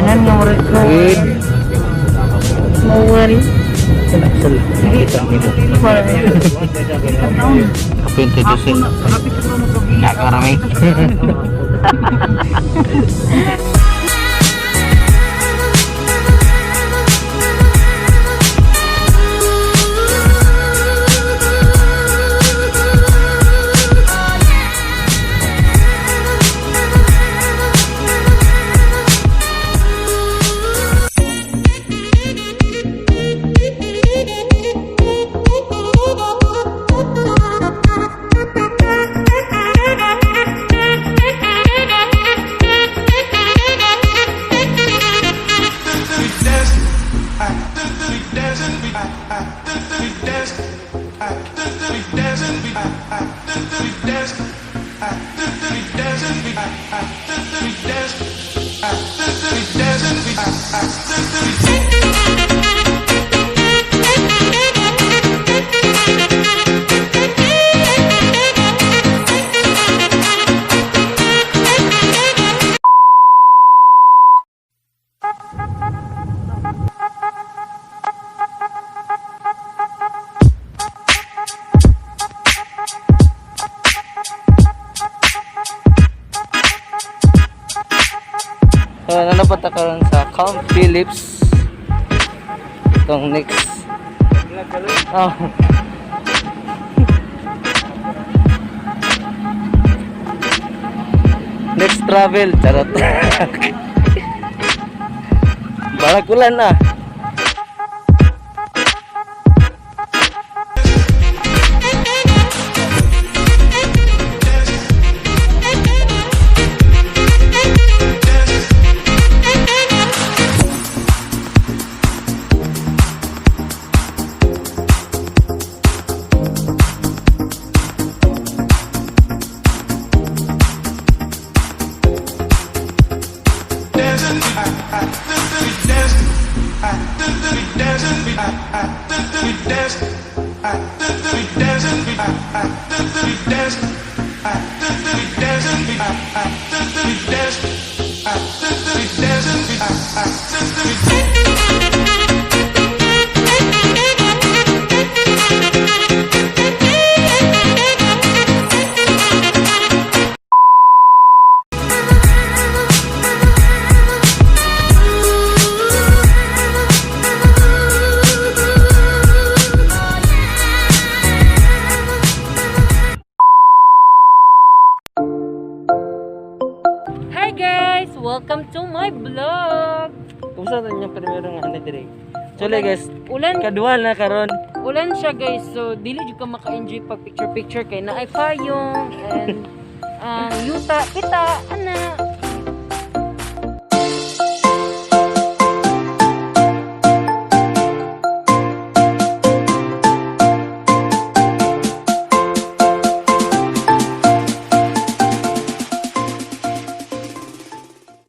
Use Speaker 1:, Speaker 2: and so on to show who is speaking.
Speaker 1: Tanan nga murag ko.
Speaker 2: With
Speaker 1: Mawal.
Speaker 2: Axel. Kita nito. Ako introduce. Nakarami. So, nalapat na karon sa Camp Phillips. Itong next. Oh. Next travel, charot. Balag ulan ah.
Speaker 1: Hi guys! Welcome to my vlog!
Speaker 2: Kumusta na inyong primero nga ano dire? Chole guys,
Speaker 1: Ulan,
Speaker 2: kaduha na karon.
Speaker 1: Ulan siya guys. So dili jud ka maka-enjoy pag picture picture kay naay payong and yuta pita ana.